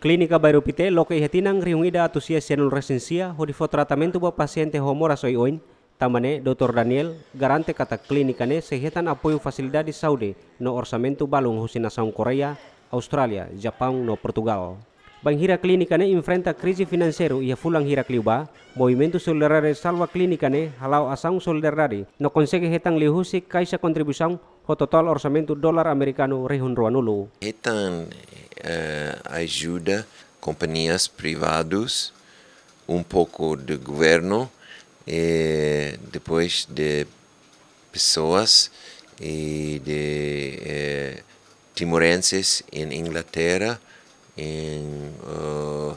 Klínika Bairru Pité loke iha tinan rihun ida atus sia sianulu resin sia hodi fó tratamentu ba pasiente ho moras oioin, tanba ne'e doutór Daniel garante katak klínika ne'e sei hetan apoiu fasilidade saúde no orsamentu balun husi nasaun Koreia, Austrália, Japaun no Portugal. Bainhira klínika ne'e enfrenta krize finanseiru iha fulan hirak liubá, Movimentu Solidariedade Salva Klínika ne'e hala'o asaun solidariedade no konsege hetan liuhusi Kaixa Kontribuisaun ho totál orsamentu dolar amerikanu rihun ruanulu. Hetan, eh, ajuda kompañias privadas, um pouco de governo, eh, depois de pessoas e de, eh, timorenses em Inglaterra, em, eh,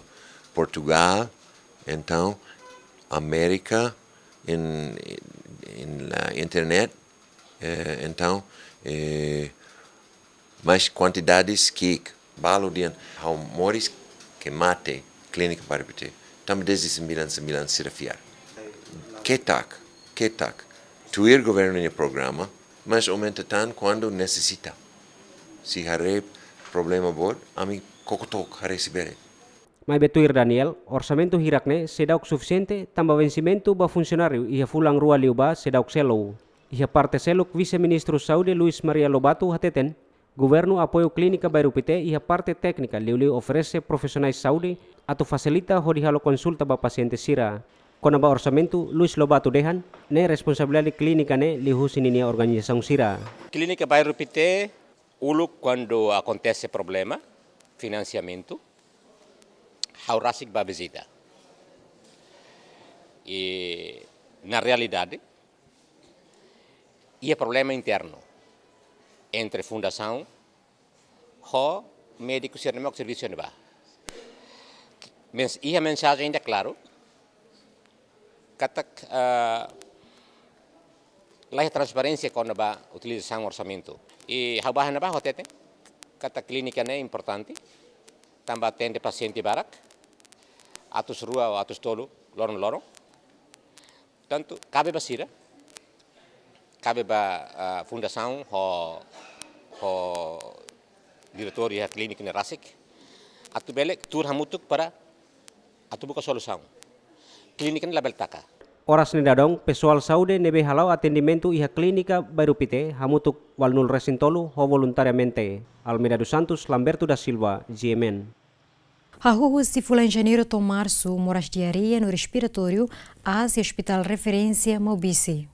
Portugal, então, América, em, em la internet, eh, então, eh, mais quantidades que balu dian hau moris ke mate klínika Bairru Pité. Tanba dezde sembilan sembilan sira fiar. Ketak, ketak. Tuir governu nia programa, mas aumenta tan kuandu nesesita. Se haree problema boot, ami koko took haree se bele. Maibé tuir Daniel, orsamentu hirak ne'e seidauk sufisiente tanba vensimentu ba funsionáriu iha fulan rua liubá seidauk selu. Iha parte seluk, Vise-Ministru Saúde Luis Maria Lobato hateten, governu apoiu klínika Bairru Pité iha parte téknika, liuliu oferese profisionais saúde atu fasilita hodi halo konsulta ba pasiente sira. Kona-ba orsamentu, Luis Lobato dehan, ne'e responsabilidade klínika ne'e liuhusi ninia organizasaun sira. Klínika Bairru Pité, uluk kuandu akontese problema finansiamentu, ha'u rasik bá vizita. I na realidade, iha problema internu entre fundasaun ho médiku sira ne'ebé servisu ne'ebá. Mens-, iha mensajen ida klaru, katak, eh, laiha transparénsia kona-ba utilizasaun orsamentu. I ha'u bá iha ne'ebá ha'u hateten katak klínika ne'e importante, tanba atende pasiente barak, atus rua ou atus tolu loron-loron. Tantu, kabe ba sira, kabe ba, ah, fundasaun ho, ho diretór iha klínika ne'e rasik, atu bele tuur hamutuk para atu buka solusaun. Klínika ne'e labele taka. Oras ne'e dadaun, pesoál saúde ne'ebé hala'o atendimentu iha klínika Bairru Pité hamutuk ualunulu resin tolu ho voluntariamente. Almeida dos Santos, Lamberto da Silva, G M N. Hahú husi fulan Janeiru to'o Marsu, moras diarreia no respiratóriu aas iha Hospitál Referénsia Maubisse.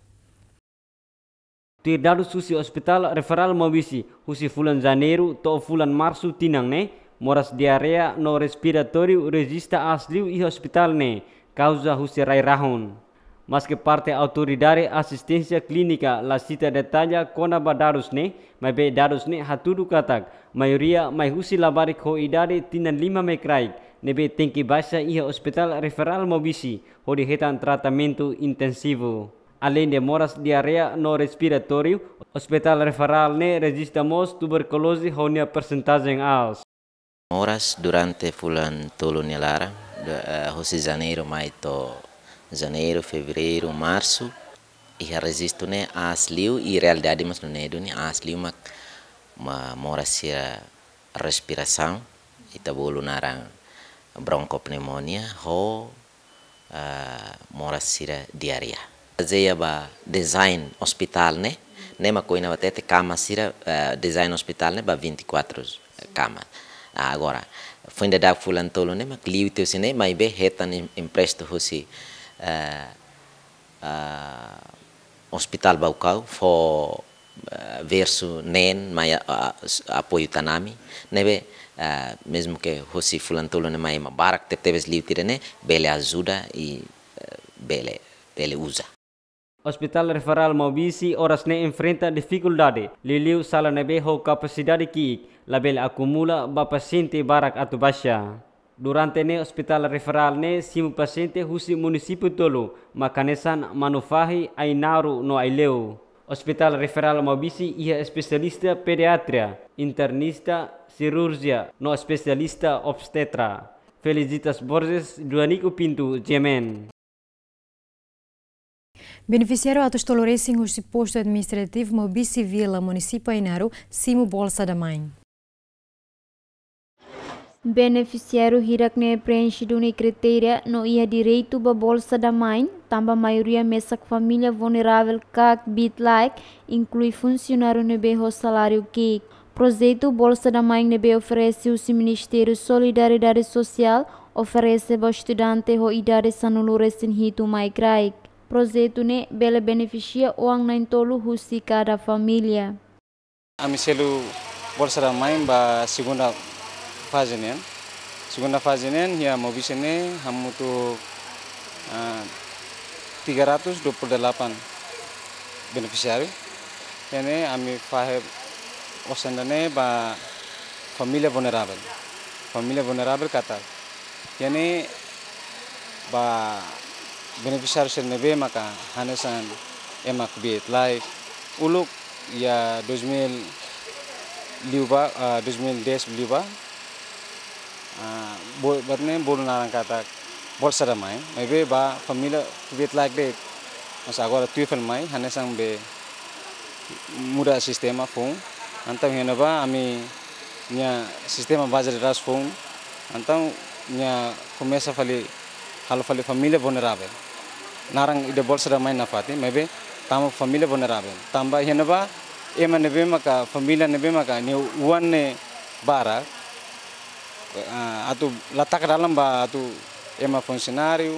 Tuir dadus husi Hospitál Referál Maubisse, husi fulan Janeiru to'o fulan Marsu tinan ne'e, moras diarreia no respiratóriu rejista aas liu iha hospitál ne'e, kauza husi rai-rahun. Maske parte Autoridade Asisténsia Klínika la sita detalla kona-ba dadus ne'e, maibé dadus ne'e hatudu katak maioria mai husi labarik ho idade tinan lima mai kraik, ne'ebé tenke baixa iha Hospitál Referál Maubisse hodi hetan tratamentu intensivu. Aleinde moras diarreia no respiratóriu, Hospitál Referál ne'e rejista mós tuberkuloze ho nia persentajen aas. Moras durante fulan tolu nia laran, du-, eh, husi Janeiru mai to'o Janeiru, Fevereiru, Marsu, iha rejistu ne'e aas liu, i realidade mós nune'e duni aas liu mak, ma moras sira respirasaun, ita bolu naran broncopneumonia, ho, ah, moras sira diarreia. Bazeia ba design hospitál ne'e, ne'e mak ohin ha'u hatete kama sira, ah, design hospitál ne'e ba vinte e quatro kama. Ah, agora, foin dadauk fulan tolu ne'e mak liu tiha husi ne'e, maibé hetan em-, emprestu husi, ah, ah, Hospitál Baucau, fó eh, versu neen mai, ah, s-, apoiu tan ami, ne'ebé, ah, mezmu ke husi fulan tolu ne'e mai ema barak tebetebes liu tiha ne'e, bele ajuda i, eh, bele, bele uza. Hospital Referral Maubisse oras ne'e enfrenta difikuldade, liuliu sala ne'ebé ho kapasidade ki'ik, labele akumula ba pasiente barak atu baixa. Durante ne'e Hospital Referral ne'e simu pasiente husi munisípiu tolu, mak hanesan Manufahi, Ainaro no Aileu. Hospital Referral Maubisse iha espesialista pediatria, internista, sirurjia no espesialista obstetra. Felicitas Borges, Joanico Pinto, G M N. Benefisiáriu atus tolu resin husi Postu Administrativu Maubisse Vila, Munisípiu Ainaro, simu Bolsa da Mãe. Benefisiáriu hirak ne'e preenxe duni kritéria no iha direitu ba Bolsa da Mãe, tanba maioria mesak família vulneravel ka kbiit-laek, inklui funsionáriu ne'ebé ho saláriu ki'ik. Projetu Bolsa da Mãe ne'ebé oferese husi Ministériu Solidariedade Sosiál, oferese ba estudante ho idade sanulu resin hitu mai kraik. Projetu ne'e bele benefisia oan na'in-tolu husi kada família. Ami selu Bolsa da Mãe ba segunda faze nian. Segunda faze nian, iha Maubisse ne'e hamutuk, ah, tiga ratus dua puluh delapan benefisiáriu. Iha ne'e ami fahe osan ida-ne'e ba família vulneravel. Família vulneravel katak iha ne'e ba benefisiáriu sira ne'ebé maka hanesan ema kbiit-laek. Uluk iha dois mil liubá, ah, dois mil dez liubá, ah, bo-, buat ne'e bolu naran katak Bolsa da Mãe, maibé ba família kbiit-laek de'it. Mas agora tuir fali mai, hanesan be muda sistema foun. Entaun iha ne'ebá ami-nia sistema baze de dadus foun. Entaun nia komesa fali, halo fali família vulneravel. Naran ida Bolsa da Mãe nafatin, maibé tama família vulneravel. Tanba iha ne'ebá ema ne'ebé maka, família ne'ebé maka nia oan ne'e barak, ah, atu la taka dalan ba atu ema funsionáriu.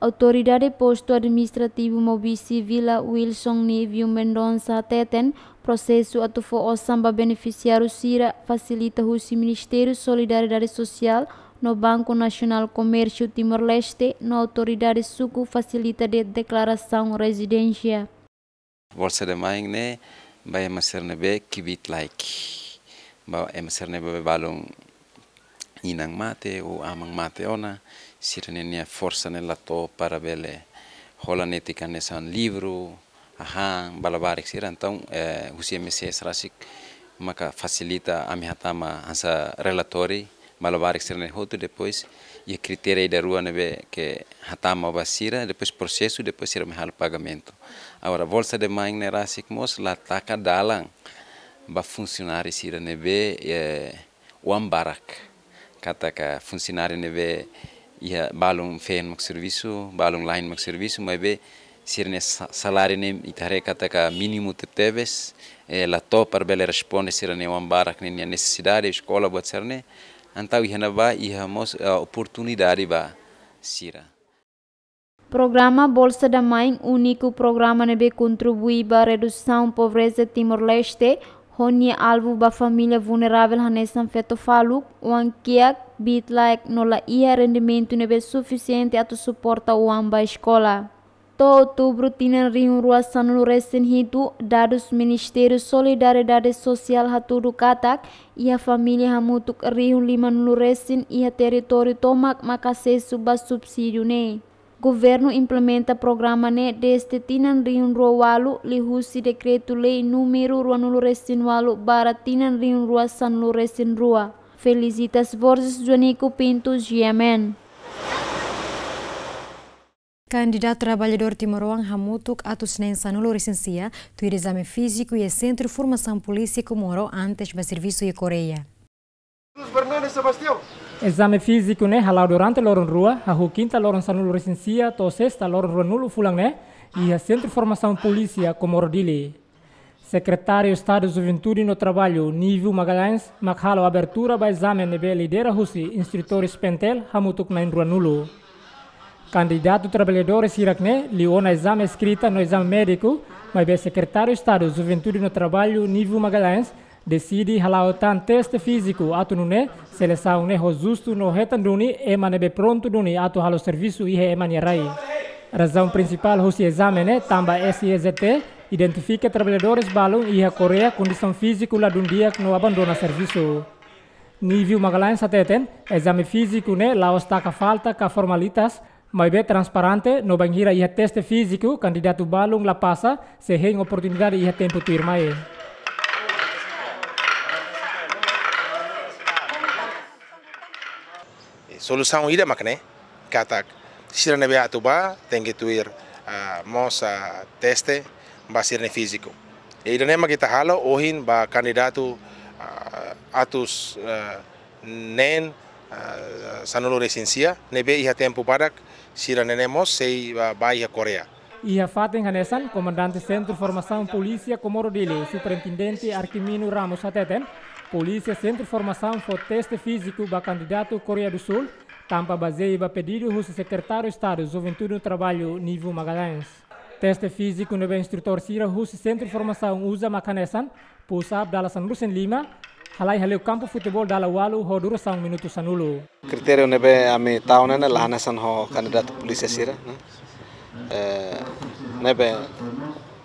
Autoridade Postu Administrativu Maubisse Vila, Wilson Nívio Mendonça, hateten, prosesu atu fó osan ba benefisiáriu sira fasilita husi Ministériu Solidariedade Sosiál no Banku Nasionál Komérsiu Timor-Leste no autoridade suku fasilita de'it deklarasaun rezidénsia. Bolsa da Mãe ne'e ba ema sira ne'ebé kbiit-laek. Ba ema sira ne'ebé balun inan mate ou aman mate ona, sira-nia forsa ne'e la to'o para bele hola netik hanesan livru, hahán, ba labarik sira. Entaun, eh, husi M S S rasik maka fasilita ami hatama hanesan relatóriu ba labarik sira-ne'e hotu, depois iha kritéria ida rua ne'ebé ke hatama ba sira, depois prosesu, depois sira mai halo pagamentu. Agora, Bolsa da Mãe ne'e rasik mós la taka dalan ba funsionáriu sira ne'ebé, eh, oan barak. Katak funsionáriu ne'ebé iha balun feen mak servisu, balun la'en mak servisu, maibé sira-nia sa-, saláriu ne'e ita haree katak mínimu tebetebes, eh, la to'o para bele responde sira-nia oan barak ninia nesesidade, eskola, buat sira-ne'e. Entaun iha ne'ebá iha mós, eh, oportunidade ba sira. Programa Bolsa da Mãe, úniku programa ne'ebé kontribui ba redusaun pobreza Timor-Leste, ho nia alvu ba família vulneravel hanesan feto faluk, oan kiak, kbiit-laek no la iha rendimentu ne'ebé sufisiente atu suporta oan ba eskola. To'o outubru tinan rihun rua sanulu resin hitu, dadus Ministériu Solidariedade Sosiál hatudu katak iha família hamutuk rihun limanulu resin iha territóriu tomak maka asesu ba subsídiu ne'e. Governu implementa programa ne'e dezde tinan rihun rua ualu liuhusi Dekretu-Lei númeru ruanulu resin ualu barra tinan rihun rua sanulu resin rua. Felicitas Borges, Joanico Pinto, G M N. Kandidatu traballadór timoroan hamutuk atus neen sanulu resin sia tuir ezame fíziku iha Sentru Formasaun Polísia Komoro antes ba servisu iha Koreia. Ezame fíziku ne'e hala'o durante loron rua, hahú kinta loron sanulu resin sia to'o sesta loron ruanulu fulan ne'e, iha Sentru Formasaun Polísia Komoro Dili. Sekretáriu Estadu Juventude no Traballu, Nívio Magalhães, mak halo abertura ba ezame ne'ebé lidera husi instrutór SPNTL hamutuk na'in ruanulu. Kandidatu traballadór sira-ne'e liu ona ezame eskrita no ezame médiku, maibé Sekretáriu Estadu Juventude no Traballu, Nívio Magalhães, deside hala'o tan teste fíziku atu nune'e selesaun ne'e ho justu no hetan duni ema ne'ebé prontu duni atu halo servisu iha ema nia rai. Razaun prinsipál husi ezame ne'e tanba S E Z T identifika traballadores balun iha Koreia kondisaun fíziku ladún di'ak no abandona servisu. Nívio Magalhães hateten, ezame fíziku ne'e la'ós taka falta ka formalitas, maibé transparente, no bainhira iha teste fíziku, kandidatu balun la pasa, sei hein oportunidade iha tempu tuirmai. Solusaun ida mak ne'e, katak sira ne'ebé atu bá, tenke tuir, ah, mós, ah, teste ba sira-nia fíziku. I ida-ne'e mak ita halo ohin ba kandidatu, ah, atus, ah, neen, ah, sanulu-resin-sia, ne'ebé iha tempu badak, sira-ne'e mós sei bá, bá iha Koreia. Iha fatin hanesan, Komandante Sentru Formasaun Polísia Comoro Dili, Superintendente Arquimino Ramos hateten, polísia Sentru Formasaun fó teste fíziku ba kandidatu Koreia do Sul, tanba bazeia ba pedidu husi Sekretáriu Estadu Juventude no Traballu, Nívio Magalhães. Teste fíziku ne'ebé instrutór sira husi Sentru Formasaun uza mak hanesan, push-up dala sanulu-resin-lima, halai hale'u kampu futeból dala ualu ho durasaun minutu sanulu. Kritériu ne'ebé ami tau ne'e la hanesan ho kandidatu polísia sira, ne'e. Eh, ne'ebé,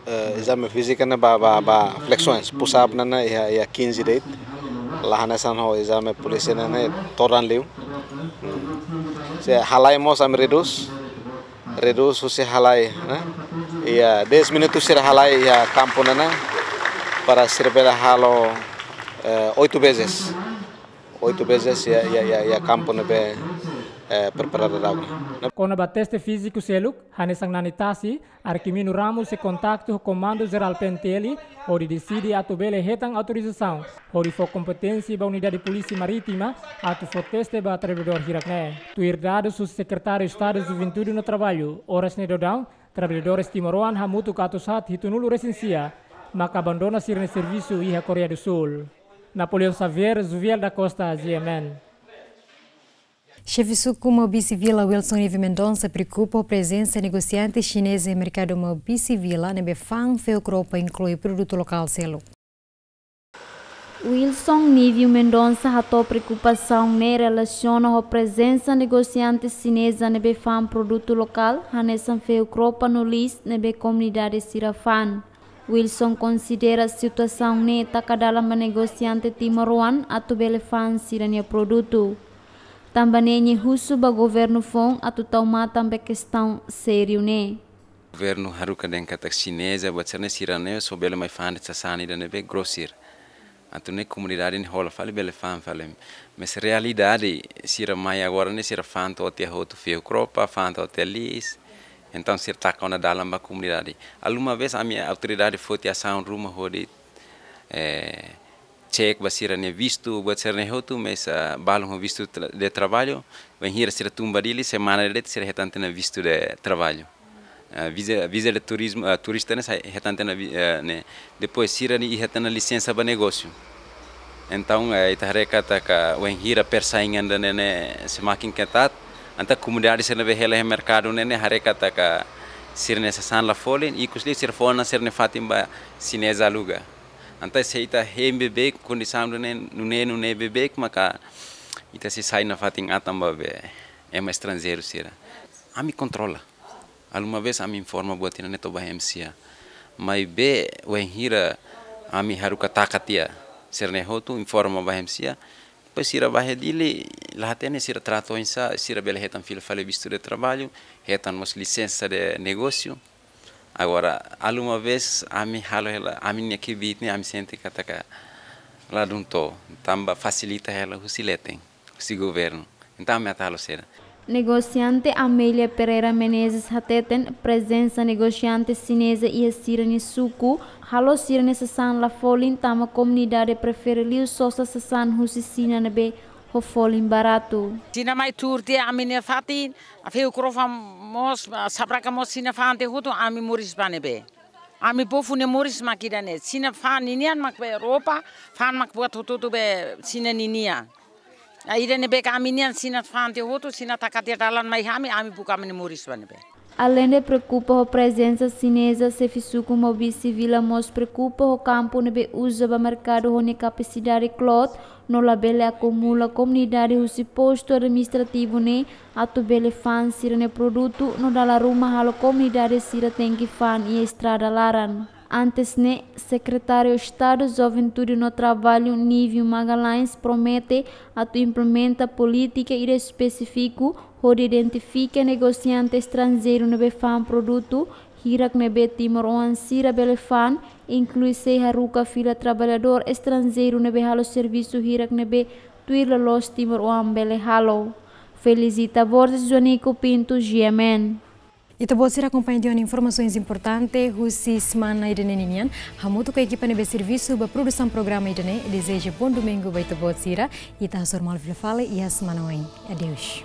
eh, ezame fíziku ne'e ba, ba, ba flexões, push-up ne'e, ne'e iha, iha quinze de'it. La hanesan ho ezame polísia ne'e, ne'e todan liu. Hmm. Se halai mós ami redús, redús husi halai, ne'e. Iha dez minutu sira halai iha kampu ne'e, ne'e, para sira bele halo, eh, oito vezes. Oito vezes iha, iha, iha, iha kampu ne'ebé, eh, preparadu daudaun ne'e. Kona-ba teste fíziku seluk, hanesan Nani Tasi, Arquimino Ramos sei kontaktu ho Komandu Jerál P N T L, hodi deside atu bele hetan autorizasaun, hodi fó kompeténsia ba Unidade Polísia Marítima, atu fó teste ba traballadór hirak-ne'e. Tuir dadus husi Sekretáriu Estadu Juventude no Traballu, oras ne'e daudaun, traballadores timoroan hamutuk atus haat hitunulu-resin-sia, maka abandona sira-nia servisu iha Koreia do Sul. Napoleão Xavier, Juviel da Costa, G M N. Xefe Suku Maubisse Vila Wilson Nive Mendonça preokupa ho prezensa negosiante xineza iha merkadu Maubisse Vila ne'ebé fa'an ferru-kropa, inklui produtu lokál seluk. Wilson Nive Mendonça hato'o preokupasaun ne'e relasiona ho prezensa negosiante xineza ne'ebé fa'an produtu lokál, hanesan ferru-kropa no lis ne'ebé komunidade sira fa'an. Wilson konsidera situasaun ne'e taka dalan ba negosiante timoroan atu bele fa'an sira-nia produtu. Tanba ne'e nia husu ba governu foun atu tau matan ba kestaun sériu ne'e. Governu haruka dehan katak xineza, buat sira-ne'e sira-ne'e só bele mai fa'an de'it sasán ida ne'ebé grosir. Atu nune'e komunidade ne'e hola fali bele fa'an fali. Mas realidade sira mai agora ne'e sira fa'an to'o tiha hotu ferru-kropa, fa'an to'o tiha lis. Entaun sira taka ona dalan ba komunidade. Algu vez ami autoridade foti asaun ruma hodi, eh, cek ba sira-nia vistu, buat sira-ne'e hotu, mas, ah, balun ho vistu tra-, de traballu, bainhira sira tun ba Dili, semana de'it sira hetan tiha ona vistu de traballu. Ah, viza, viza de turizmu, ah, turista ne'e sai hetan tiha ona vi-, eh, ne'e. Depois sira-nia iha tiha ona lisensa ba negósiu. Entaun, eh, ita haree katak bainhira persaingan ida-ne'e ne'e semakin ketat, entaun komunidade sira ne'ebé hela iha merkadu ne'e ne'e haree katak sira-nia sasán la folin, ikus liu sira fó ona sira-nia fatin ba xineza aluga. Entaun se ita hein beibeik kondisaun ida-ne'e nune'e, nune'e beibeik maka ita sei sai nafatin atan ba be ema estranjeiru sira. Ami kontrola. Algu vez ami informa buat ida-ne'e to'o ba M C A. Maibé bainhira ami haruka taka tiha sira-ne'e hotu informa ba M C A. Depois sira bá iha Dili, la hatene sira trata oinsá, sira bele hetan fila fali vistu de traballu, hetan mós lisensa de negósiu. Agora, algu vez ami halo hela, ami-nia kbiit ne'e ami sente katak ladún to'o, tanba fasilita hela husi leten, husi governu. Entaun ami atu halo saida? Negosiante Amélia Pereira Menezes hateten, prezensa negosiante xineza iha sira-nia suku halo sira-nia sasán la folin, tanba komunidade prefere liu sosa sasán husi Xina ne'ebé ho folin baratu. Xina mai tuur tiha ami-nia fatin, ferru-kropa mós, sabraka mós Xina fa'an tiha hotu, ami moris ba ne'ebé? Ami povu nia moris mak ida-ne'e. Xina fa'an ninian mak be roupa, fa'an mak buat hotu-hotu be Xina ninian. Ida ne'ebé ami-nian sira fa'an tiha hotu, sira taka tiha dalan mai ami, ami buka ami-nia moris ba ne'ebé. Alende preokupa ho prezensa xineza, xefe suku Maubisse Vila mós preokupa ho kampu ne'ebé uza ba merkadu ho nia kapasidade kloot, no labele akumula komunidade husi postu administrativu ne'e atu bele fa'an sira-nia produtu no dala ruma halo komunidade sira tenke fa'an iha estrada laran. Antes ne'e, Sekretáriu Estadu Juventude no Traballu, Nívio Magalhães, promete atu implementa polítika ida espesífiku hodi identifika negosiante estranjeiru ne'ebé fa'an produtu hirak ne'ebé timoroan sira bele fa'an, inklui sei haruka fila traballadór estranjeiru ne'ebé halo servisu hirak ne'ebé tuir loloos timoroan bele halo. Felicita Borges, Joanico Pinto, G M N. Ita-boot sira akompaña tiha ona informasaun importante husi semana ida-ne'e ninian. Hamutuk ho ekipa ne'ebé servisu ba produsaun programa ida-ne'e, dezeja bom domingu ba ita-boot sira. Ita hasoru malu fila fali iha semana oin. Adeus.